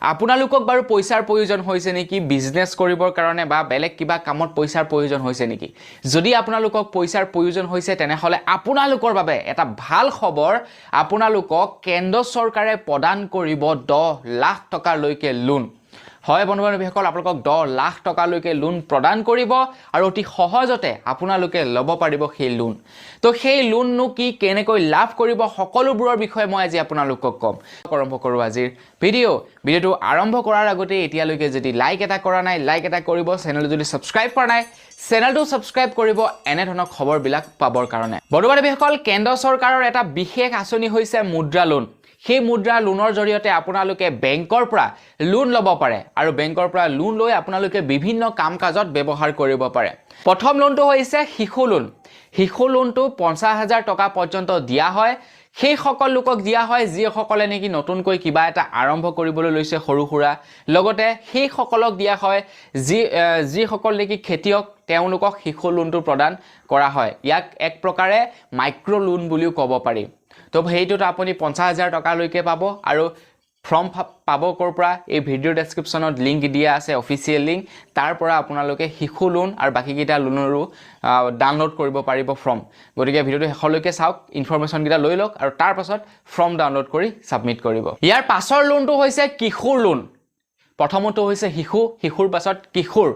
আপোনালোকক বাৰু পইচাৰ প্ৰয়োজন হৈছে নেকি বিজনেছ কৰিবৰ কাৰণে বা বেলেগ কিবা কামত পইচাৰ প্ৰয়োজন হৈছে নেকি? যদি আপোনালোকক পইচাৰ প্ৰয়োজন হৈছে, তেনেহ'লে আপোনালোকৰ বাবে এটা ভাল খবৰ। আপোনালোকক কেন্দ্ৰ চৰকাৰে প্ৰদান কৰিব 10 লাখ টকালৈকে লোন। হয় বন্ধু বান্ধৱীসকল, আপোনালোকক 10 লাখ টকালৈকে লোন প্ৰদান কৰিব আৰু অতি সহজতে আপোনালোকে ল'ব পাৰিব সেই লোন। তো সেই লোননো কি, কেনেকৈ লাভ কৰিব, সকলোবোৰৰ বিষয়ে মই আজি আপোনালোকক ক'ম। আৰম্ভ কৰোঁ আজিৰ ভিডিঅ'। ভিডিঅ'টো আৰম্ভ কৰাৰ আগতে এতিয়ালৈকে যদি লাইক এটা কৰা নাই, লাইক এটা কৰিব। চেনেলটো যদি ছাবস্ক্ৰাইব কৰা নাই, চেনেলটো ছাবস্ক্ৰাইব কৰিব এনেধৰণৰ খবৰবিলাক পাবৰ কাৰণে। বন্ধু বান্ধৱীসকল, কেন্দ্ৰ চৰকাৰৰ এটা বিশেষ আঁচনি হৈছে মুদ্ৰা লোন। সেই মুদ্ৰা লোনৰ জৰিয়তে আপোনালোকে বেংকৰ পৰা লোন ল'ব পাৰে আৰু বেংকৰ পৰা লোন লৈ আপোনালোকে বিভিন্ন কাম কাজত ব্যৱহাৰ কৰিব পাৰে। প্ৰথম লোনটো হৈছে শিশু লোন। শিশু লোনটো 50,000 টকা পৰ্যন্ত দিয়া হয়। সেইসকল লোকক দিয়া হয় যিসকলে নেকি নতুনকৈ কিবা এটা আৰম্ভ কৰিবলৈ লৈছে সৰু সুৰা। লগতে সেইসকলক দিয়া হয় যিসকল নেকি খেতিয়ক, তেওঁলোকক শিশু লোনটো প্ৰদান কৰা হয়। ইয়াক এক প্ৰকাৰে মাইক্ৰ' লোন বুলিও ক'ব পাৰি। তো সেইটোত আপুনি 50,000 টকালৈকে পাব। আৰু ফৰ্ম পাব ক'ৰ পৰা? এই ভিডিঅ' ডেছক্ৰিপশ্যনত লিংক দিয়া আছে, অফিচিয়েল লিংক। তাৰ পৰা আপোনালোকে শিশু লোন আৰু বাকীকেইটা লোনৰো ডাউনলোড কৰিব পাৰিব ফৰ্ম। গতিকে ভিডিঅ'টো শেষলৈকে চাওক, ইনফৰমেশ্যনকেইটা লৈ লওক আৰু তাৰ পাছত ফৰ্ম ডাউনলোড কৰি ছাবমিট কৰিব। ইয়াৰ পাছৰ লোনটো হৈছে কিশোৰ লোন। প্ৰথমটো হৈছে শিশু, শিশুৰ পাছত কিশোৰ।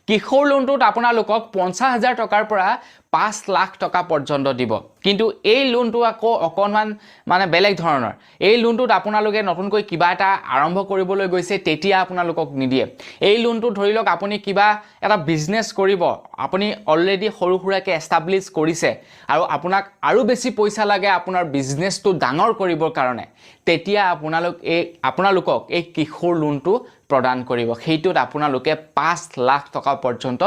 কিশোৰ লোনটোত আপোনালোকক 50,000 টকাৰ পৰা 5 লাখ টকা পৰ্যন্ত দিব। কিন্তু এই লোনটো আকৌ অকণমান মানে বেলেগ ধৰণৰ। এই লোনটোত আপোনালোকে নতুনকৈ কিবা এটা আৰম্ভ কৰিবলৈ গৈছে, তেতিয়া আপোনালোকক নিদিয়ে। এই লোনটো ধৰি লওক আপুনি কিবা এটা বিজনেছ কৰিব, আপুনি অলৰেডি সৰু সুৰাকৈ এষ্টাব্লিছ কৰিছে আৰু আপোনাক আৰু বেছি পইচা লাগে আপোনাৰ বিজনেছটো ডাঙৰ কৰিবৰ কাৰণে, তেতিয়া আপোনালোকক এই কিশোৰ লোনটো প্ৰদান কৰিব। সেইটোত আপোনালোকে 5 লাখ টকা পৰ্যন্ত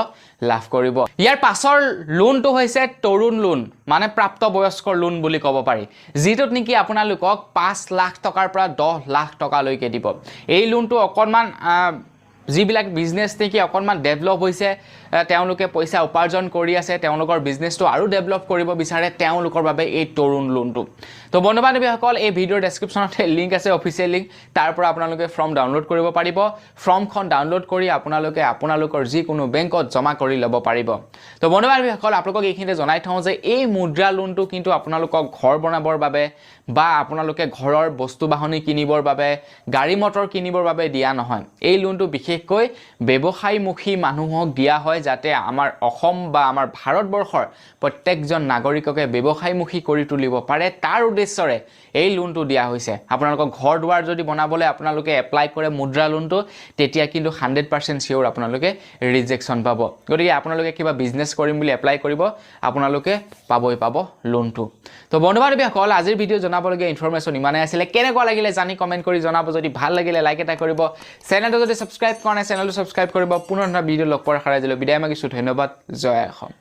লাভ কৰিব। ইয়াৰ পাছৰ লোনটো হৈছে তৰুণ লোন, মানে প্ৰাপ্তবয়স্কৰ লোন বুলি ক'ব পাৰি, যিটোত নেকি আপোনালোকক 5 লাখ টকাৰ পৰা 10 লাখ টকালৈকে দিব। এই লোনটো অকণমান যিবিলাক বিজনেছ নেকি অকণমান ডেভেলপ হৈছে, তেওঁলোকে পইচা উপাৰ্জন কৰি আছে, তেওঁলোকৰ বিজনেছটো আৰু ডেভেলপ কৰিব বিচাৰে, তেওঁলোকৰ বাবে এই তৰুণ লোনটো। তো বন্ধু বান্ধৱীসকল, এই ভিডিঅ'ৰ ডেছক্ৰিপশ্যনতে লিংক আছে, অফিচিয়েল লিংক। তাৰ পৰা আপোনালোকে ফৰ্ম ডাউনলোড কৰিব পাৰিব। ফৰ্মখন ডাউনলোড কৰি আপোনালোকে আপোনালোকৰ যিকোনো বেংকত জমা কৰি ল'ব পাৰিব। তো বন্ধু বান্ধৱীসকল, আপোনালোকক এইখিনিতে জনাই থওঁ যে এই মুদ্ৰা লোনটো কিন্তু আপোনালোকক ঘৰ বনাবৰ বাবে বা আপোনালোকে ঘৰৰ বস্তু বাহনি কিনিবৰ বাবে, গাড়ী মটৰ কিনিবৰ বাবে দিয়া নহয়। এই লোনটো বিশেষকৈ ব্যৱসায়মুখী মানুহক দিয়া হয়, যাতে আমাৰ অসম বা আমাৰ ভাৰতবৰ্ষৰ প্ৰত্যেকজন নাগৰিককে ব্যৱসায়মুখী কৰি তুলিব পাৰে, তাৰ উদ্দেশ্যৰে এই লোনটো দিয়া হৈছে। আপোনালোকৰ ঘৰ দুৱাৰ যদি বনাবলৈ আপোনালোকে এপ্লাই কৰে মুদ্ৰা লোনটো, তেতিয়া কিন্তু 100% চিয়'ৰ আপোনালোকে ৰিজেকশ্যন পাব। গতিকে আপোনালোকে কিবা বিজনেছ কৰিম বুলি এপ্লাই কৰিব, আপোনালোকে পাবই পাব লোনটো। তো বন্ধু বান্ধৱীসকল, আজিৰ ভিডিঅ' জনাবলগীয়া ইনফৰমেশ্যন ইমানেই আছিলে। কেনেকুৱা লাগিলে জানি কমেণ্ট কৰি জনাব। যদি ভাল লাগিলে লাইক এটা কৰিব। চেনেলটো যদি ছাবস্ক্ৰাইব কৰা নাই, চেনেলটো ছাবস্ক্ৰাইব কৰিব। পুনৰ ভিডিঅ' লগ পোৱাৰ আশাৰে আজিলৈ বিদায় মাগিছোঁ। ধন্যবাদ। জয় অসম।